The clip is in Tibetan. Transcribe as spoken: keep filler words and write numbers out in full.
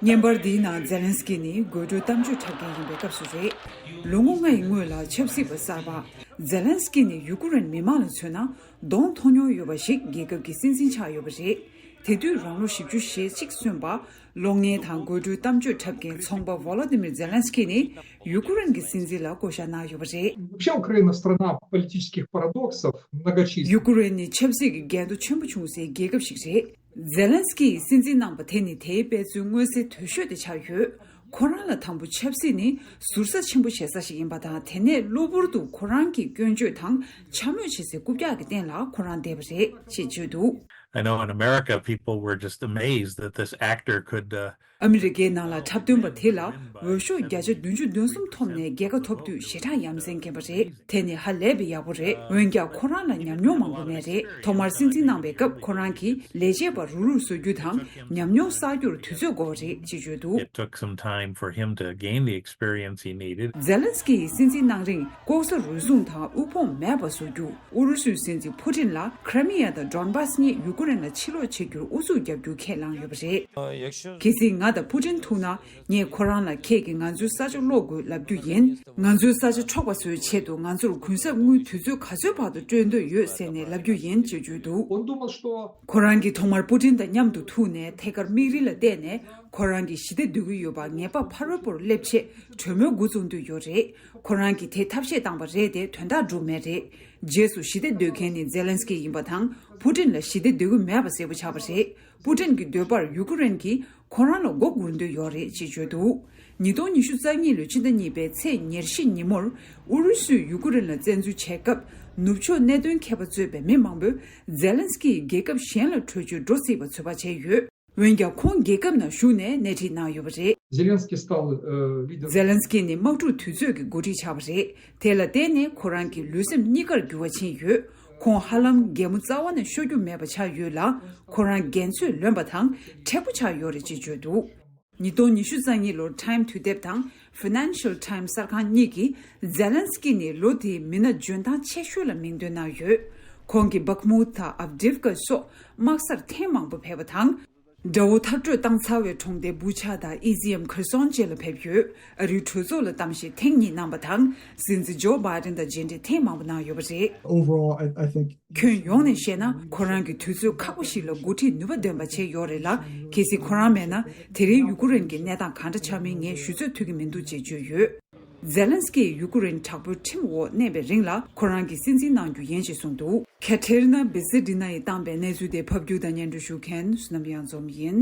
བརྙན་པར་འདིའི་ནང་ཛེ་ལན་སི་ཀི་ནི་དགོད་བྲོའི་གཏམ་བརྗོད་འཁྲབ་མཁན་ཡིན་པའི་སྐབས་སུ་རེད། ལོ་ངོ་ལྔ་ཡི་སྔོན་ལ་ཆབ་སྲིད་པ་གསར་པ་ཛེ་ལན་སི་ཀི་ནི་ཡུ་ཀུ་རེན་མི་མང་ལ་མཚོན་ན་གདོང་མཐོང་མྱོང་ཡོད་པ་ཞིག་རྒྱལ་ཁབ་ཀྱི་སྲིད་འཛིན་ཆགས་ཡོད་པ་རེད། དེ་དུས་རང་ལོ་བཞི་བཅུ་ཞེ་གཅིག་སོན་པ། གློག་བརྙན་དང་དགོད་བྲོའི་གཏམ་བརྗོད་འཁྲབ་མཁན་ཚོང་པ་ཝོ་ལོ་ཏི་མིར་ཛེ་ལན་སི་ཀི་ནི་ཡུ་ཀུ་རེན་གྱི་སྲིད་འཛིན་ལ་བསྐོ་བཞག་གནང་ཡོད་པ་རེད། Вообще, Украина страна политических парадоксов, многочисленных. ཡུ་ཀུ་རེན་ནི་ཆབ་སྲིད་ཀྱི་འགལ་ཟླ་ཆེན་པོ་བྱུང་སའི་རྒྱལ་ཁབ་ཞིག་རེད། ཛེ་ལན་སི་ཀིས་སྲིད་འཛིན་གནང་པ་དེ་ནི་དེའི་དཔེ་མཚོན་མངོན་གསལ་དོད་ཤོས་དེ་ཆགས་ཡོད། ཁོ་རང་ལ་དང་པོ་ཆབ་སྲིད་ནི་ཟུར་ཟ་ཆེན་པོ་བྱེད་ས་ཞིག་ཡིན་པ་དང་། དེ་ནས་གློ་བུར་དུ་ཁོ་རང་གི་སྐྱོན་བརྗོད་དང་འཕྱ་སྨོད་བྱེད་སའི་རྐུབ་བཀྱག་གི་སྟེང་ལ་ཁོ་རང་བསྡད་པ་རེད་ཅེས་བརྗོད་འདུག། I know in America, people were just amazed that this actor could, uh, ཨ་མི་རི་ཀའི་ནང་ལ་འཁྲབ་སྟོན་པ་དེ་ལ་འོས་ཤོག་བརྒྱ་ཆ་བདུན་ཅུ་དོན་གསུམ་ཐོབ་ནས་རྒྱལ་ཁ་ཐོབ་དུས་ཞེ་དྲག་ཡ་མཚན་སྐྱེས་པ་རེད། དེ་ནི་ཧ་ལས་པའི་ཡག་པོ་རེད། འོན་ཀྱང་ཁོ་རང་ལ་ཉམས་མྱོང་མང་པོ་མེད་རེད། ཐོག་མར་སྲིད་འཛིན་གནང་པའི་སྐབས་ཁོ་རང་གིས་ལས་བྱེད་པ་རུག་རུག་བཟོ་རྒྱུ་དང་ཉམས་མྱོང་བསགས་རྒྱུར་དུས་ཚོད་དགོས་པ་རེད་ཅེས་བརྗོད་འདུག། It took some time for him to gain the experience he needed. ཛེ་ལན་སི་ཀི་ཡིས་སྲིད་འཛིན་གནང་རིང་ལྐོག་ཟ་རུལ་སུངས་དང་དབུལ་ཕོངས་མེད་པ་བཟོ་རྒྱུ། ཨུ་རུ་སུའི་སྲིད་འཛིན་ཕུ་ཏིན་ལ་ཁྲི་མི་ཡ་དང་ཌོན་བཱས་གཉིས་ཡུ་ཀུ་རེན་ལ་ཕྱིར་སློག་བྱེད་རྒྱུར་ཨུ་ཚུགས་རྒྱག་རྒྱུ་ཁས་བླངས་ཡོད་པ་རེད། གལ་སྲིད་ང་དང་ཕུ་ཏིན་ཐུག་ན། ངས་ཁོ་རང་ལ་ཁྱེད་ཀྱིས་ང་ཚོའི་ས་ཆ་སློག་དགོས་ལབ་རྒྱུ་ཡིན། ང་ཚོའི་ས་ཆ་འཕྲོག་པ་བཟོའི་ཆེད་དུ་ང་ཚོར་གུན་གསབ་དངུལ་དུས་ཚོད་ག་ཚོད་བར་དུ་སྤྲོད་འདོད་ཡོད་ཟེར་ནས་ལབ་རྒྱུ་ཡིན་ཅེས་བརྗོད་འདུག། Он думал, что ཁོ་རང་གིས་ཐོག་མར་པུ་ཏིན་དང་མཉམ་དུ་ཐུག་ནས་ཐད་ཀར་མིག་རིལ་ལ་བལྟས་ནས་ཁོ་རང་གིས་ཞི་བདེ་འདོད་ཀྱི་ཡོད་པ་ངེས་པ་ཕ་རོལ་པོར་སླེབས་ཆེད་གྲོས་མོལ་འགོ་བཙུགས་འདོད་ཡོད་རེད། ཁོ་རང་གིས་དེ་ཐབས་ཤེས་བཏང་པ་རེད་དེ་དོན་དག་འགྲུབ་མེད་རེད། རྗེས་སུ་ཞི་བདེ་འདོད་མཁན་ནི་ཛེ་ལན་སི་ཀི་ཡིན་པ་དང་ཕུ་ཏིན་ལ་ཞི་བདེ་འདོད་ཀྱི་མེད་པ་གསལ་པོ་ཆགས་པ་རེད། པུ་ཏིན་གྱི་འདོད་པར་ཡུ་ཀེ་རེན་གྱིས་ཁོ་རང་ལ་མགོ་སྒུར་འདོད་ཡོད་རེད་ཅེས་བརྗོད་འདུག། ཉིས་སྟོང་ཉི་ཤུ་རྩ་གཉིས་ལོའི་ཕྱི་ཟླ་གཉིས་པའི་ཚེས་ཉེར་བཞི་ཉིན་མོར་ཨུ་རུ་སུས་ཡུ་ཀེ་རེན་ལ་བཙན་འཛུལ་བྱས་སྐབས་ནུབ་ཕྱོགས་གནད་དོན་མཁས་པ་གཙོས་པའི་མི་མང་པོས་ཛེ་ལན་སི་ཀིས་རྒྱལ་ཁབ་གཞན་ལ་བྲོས་བྱོལ་འགྲོ་སྲིད་པ་ཚོད་དཔག་བྱས་ཡོད། འོན་ཀྱང་ཁོང་རྒྱལ་ཁབ་ནང་བཞུགས་ནས་སྣེ་ཁྲིད་གནང་ཡོད་པ་རེད། Зеленский стал, э, лидером. ཛེ་ལན་སི་ཀི་ནི་དམག་འཁྲུག་དུས་ཚོད་ཀྱི་འགོ་ཁྲིད་ཆགས་པ་རེད། དེ་ལ་བརྟེན་ནས་ཁོ་རང་གི་ལུས་སེམས་གཉིས་ཀར་འགྱུར་བ་ཕྱིན་ཡོད། ཁོང་ཧ་ལམ་གད་མོ་རྩ་བ་ནས་ཤོར་རྒྱུ་མེད་པ་ཆགས་ཡོད་ལ། ཁོ་རང་རྒན་ཚོས་ལོན་པ་དང་མཁྲེགས་པོ་ཆགས་ཡོད་རེད་ཅེས་བརྗོད་འདུག། ཉིས་སྟོང་ཉི་ཤུ་རྩ་གཉིས་ལོར་Time་དུས་དེབ་དང་Financial Times་གསར་ཁང་གཉིས་ཀྱིས་ཛེ་ལན་སི་ཀི་ནི་ལོ་དེའི་མི་སྣ་འཇོན་ཐང་ཆེ་ཤོས་ལ་མིང་འདོན་གནང་ཡོད། ཁོང་གིས་Bakhmut་དང་Avdiivka་སོགས་དམག་སར་ཐེངས་མང་པོ་ཕེབས་པ་དང་། དགྲ་བོ་མཐར་སྐྲོད་བཏང་ཚར་བའི་གྲོང་སྡེ་Bucha་དང་Izium་Kherson་བཅས་ལ་ཕེབས་ཡོད། ཨ་རིའི་གྲོས་ཚོགས་ལ་གཏམ་བཤད་ཐེངས་གཉིས་གནང་པ་དང་། སྲིད་འཛིན་ཇོ་བྷའི་ཌེན་དང་མཇལ་འཕྲད་ཐེངས་མང་པོ་གནང་ཡོད་པ་རེད། Overall, I, I think ཁྱོན་ཡོངས་ནས་བཤད་ན་ཁོ་རང་གིས་དུས་ཚོད་ཁག་པོ་ཞིག་ལ་འགོ་ཁྲིད་ནུས་པ་ལྡན་པ་བྱས་ཡོད་རེད་ལ། གལ་སྲིད་ཁོ་རང་མེད་ན་དེ་རིང་ཡུ་ཀེ་རེན་གྱི་གནས་སྟངས་གང་འདྲ་ཆགས་མིན་ངས་ཞུ་ཚོད་ཐུབ་ཀྱི་མི་འདུག་ཅེས་བརྗོད་ཡོད། ཛེ་ལན་སི་ཀིས་ཡུ་ཀེ་རེན་དྲག་པོའི་ཁྲིམས་འོག་གནས་པའི་རིང་ལ་ཁོ་རང་གིས་སྲིད་འཛིན་གནང་རྒྱུ་ཡིན་ཞེས་གསུངས་འདུག། Katerina Bidzedina་ཡིས་བཏང་པའི་གནས་ཚུལ་དེ་ཕབ་སྒྱུར་དང་སྙན་སྒྲོན་ཞུ་མཁན་བསོད་ནམས་གཡང་འཛོམས་ཡིན།